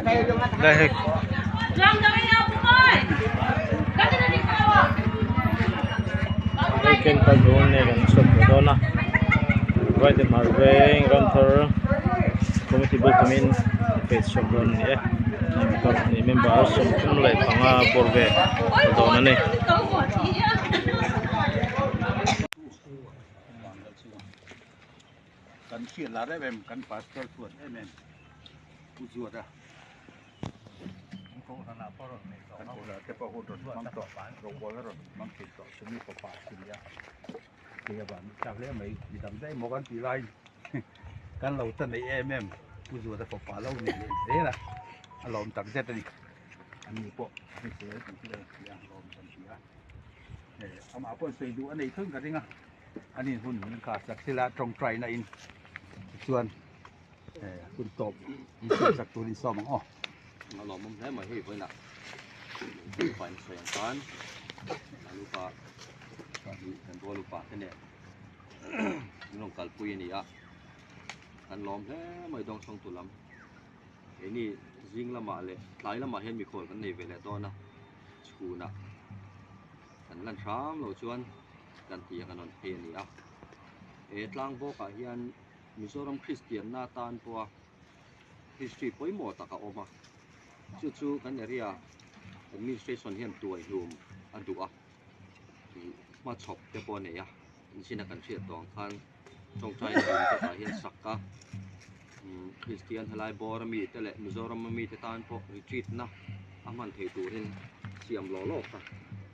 Lai hei Weekend kal dawn nge kan chhuak tawh dawn a Vaidemar veng Ramthar committee bul tumin an phei chhuak dawn a ni e hei member 35 bawr vel kal dawn a ni. Kan hriat lar em em kan pastor chuan em em pu zuat a kan kohhran te pawh hun rawn hmang tawh rawngbawl a rawn hmang thin tawh chumi fapa a ni a kei avang ni tlak hle mai mi dang daih maw kan tih laiin kan lo ta neih em em pu zuat a fapa lo nei leh zel a a lawm tak zet a ni ani pawh hrisel tih chu a inhria a lawm kan ti a amah pawh sawi duh a nei thung ka ring a. An in hun min kha sak thil a tawngtai na in tichuan hun tawp min siam sak turin sawm ang aw. A lawmawm hle mai hei vawiinah upa in sawi ang khan an upa kan rual upa te nen an rawn kalpui a ni a kan lawm hle mai dawngsawng tu lam keini zing lamah leh tlai lamah hian mikhual kan nei ve leh dawn a chhunah kan lan hram loh chuan. kan tih ang a rawn phei a ni a. He tlang bawkah hian Mizoram Kristianna atan pawha history pawimawh tak a awm a, chu chu kan area administration hian tuai hlum a duh a, ih hmachhawp te pawh a nei a, inchhina kan hriat tawh ang khan tawngtai hlum te tah hian sak a, Kristian helai bawr ami te leh Mizoram ami te tan pawh retreat na a hman theih turin siam lawh lawk a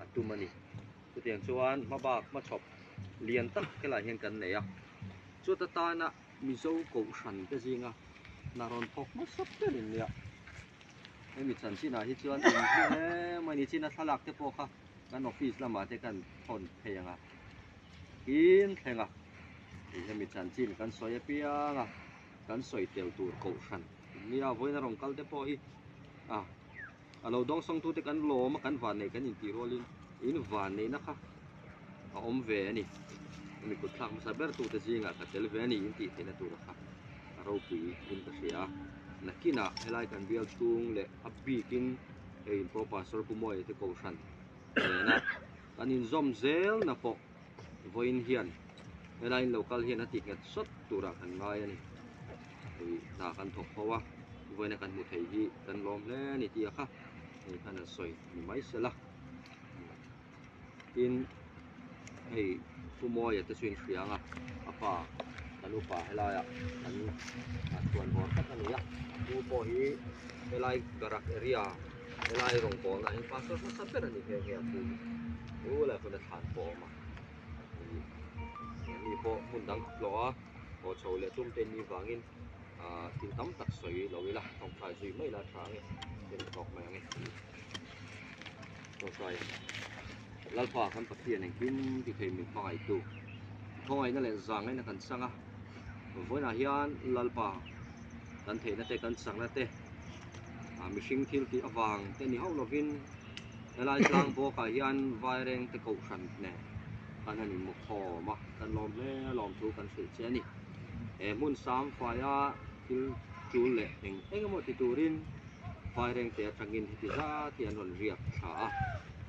a tum a ni. Chutiang chuan hmabak hmachhawp lian tak helaiah hian kan nei a, chuta tana Mizo Kohhran te zinga hna rawn thawk hmasa ber in nia. Hemi chanchinah hi chuan eng hi hle mai ni chin a thlalak te pawh kha kan office lamah te kan thawn phei ang a, tin thleng a, hemi chanchin kan sawi apiang a, kan sawi tel tur Kohhran nia vawiin a rawn kal te pawh hi a. A lo dawngsawngtute kan lawm a, kan vanneih kan intih rualin in vanneihna kha a awm ve a ni. Hemi kut thlak hmasa bertute zingah ka tel ve a ni intih theihna tura kha a ropui in ka hria a. Nakinah helai kan bial chhung leh a bikin hei in pawh Pastor Pu Mawia te Kohhran nena kan inzawm zelna pawh vawiin hian helai in lo kal hian a ti nghet sawt turah kan ngai a ni. Hei hna kan thawk ho a, vawiina kan hmu thei hi kan lawm hle a ni tih a kha hei khan an sawi ni mai sela. Tin, hei Pu Mawia te chu in hria ang a, a pa kan upa helaiah kan chhuan vawr tak a ni a, a pu pawh hi helai Garak area helai rawngbawlna ah hian pastor hmasa ber a ni nghe nghe a pu hi. Pu leh hun a thlan pawh a awm a, mi pawh hmun dang hlawh a. Aw chho leh tum te ni vangin ah thil tam tak sawi lo ila tawngtai zui mai la tha ange thil a tawk mai ange tawngtai Lalpa kan Pathian engkim ti thei min hmangaih tu khawngaihna leh zangaihna kan chang a vawiinah hian Lalpa kan theihna te kan chakna te ah mihring thil tih avang te ni hauh lovin helai tlang bawkah hian vaireng te kohhran nen kan han inmu khawm a, kan lawm hle a lawm thu kan hrilh che a ni. He hmun sam faia thil tul leh eng eng emaw ti turin vairengte atangin heti zat hi an rawn riak thla a,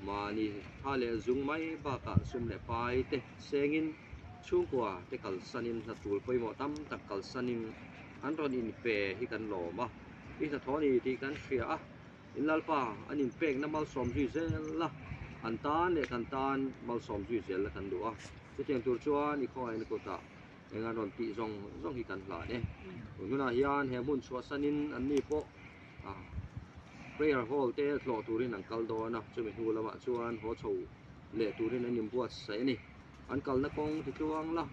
mahni tha leh zung mai bakah sum leh pai te sengin chhungkua te kalsanin hna tul pawimawh tam tak kalsanin an rawn inpe hi kan lawm a, i hnathawh a ni tih kan hria a. In Lalpa an inpekna malsawm zui zel a, an tan leh kan tan malsawm zui zel la kan duh a. Chutiang tur chuan i khawngaihna kutah eng an rawn tih zawng zawng hi kan hlan e. Tun hunah hian he hmun chhuahsanin anni pawh prayer hall te hlawh turin an kal dawn a, chumi hnu lamah chuan haw chho leh turin an inbuatsaih a ni. An kalna kawng ti tluang la,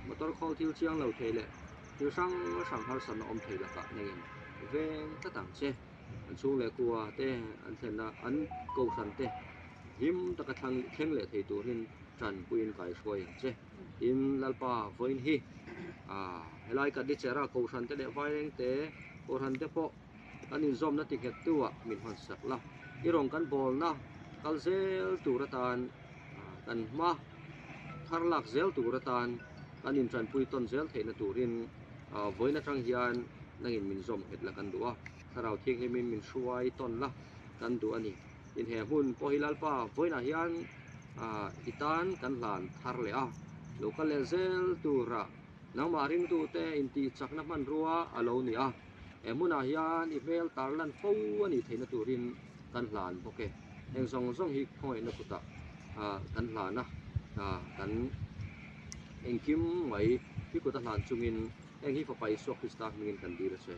motor khawl thil chiang lo thei leh thil hrang hrang harsatna awm thei lakah nangin veng tlat ang che. An chhung leh kua te an thlenna an kohhran te hlim taka thlang thleng leh thei turin tanpuiin kaihruai ang che. Tin, Lalpa vawiin hi ah helai Kadlichera kohhran te leh vaileng te kohhran te pawh kan inzawmna ti nghet tu ah min hman sak la. I rawn kan bawlna kal zel tur atan ah kan hma thar lak zel tur atan kan intanpui tawn zel theihna turin ah vawiin atang hian nangin min zawm nghet la kan duh a. Thlarau Thianghlimin min hruai tawn la kan duh a ni. In he hmun pawh hi Lalpa vawiinah hian i tan kan hlan thar leh a, lo kal leh zel tura nangmah ringtute intihchakna hmanrua a lo ni a, he hmunah hian i hmel tarlan fo a nih theihna turin kan hlan bawk e. Heng zawng zawng hi khawngaihna kutah kan hlan a, kan engkim mai hi kut a hlan chungin heng hi Fapa Isua Krista hmingin kan dil a che.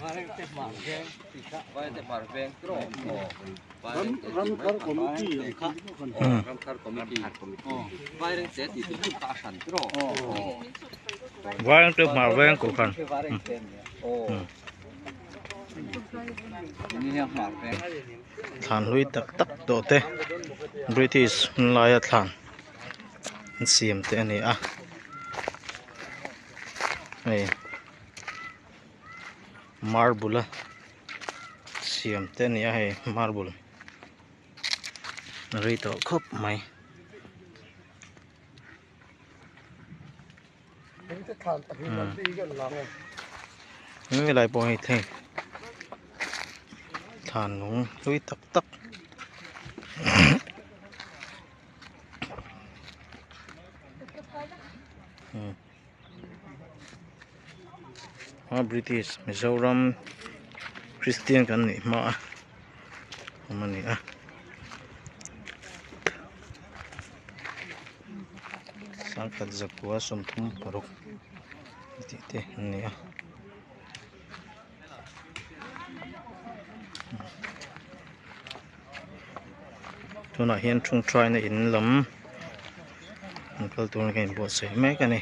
Vairengte hmar veng kohhran. Thlan hlui tak tak tawh te British hun laia thlan an siam te a ni a hei marble a siam te a ni a hei marble a rei tawh khawp mai. Helai pawh hi thei thlan lung hlui tak tak a British Mizoram Christian kan nih hma a awm a ni a. Sangkhat zakua 36 tih te an ni a. Tunah hian tawngtaina in lam an kal turin ka inbuatsaih mek a ni.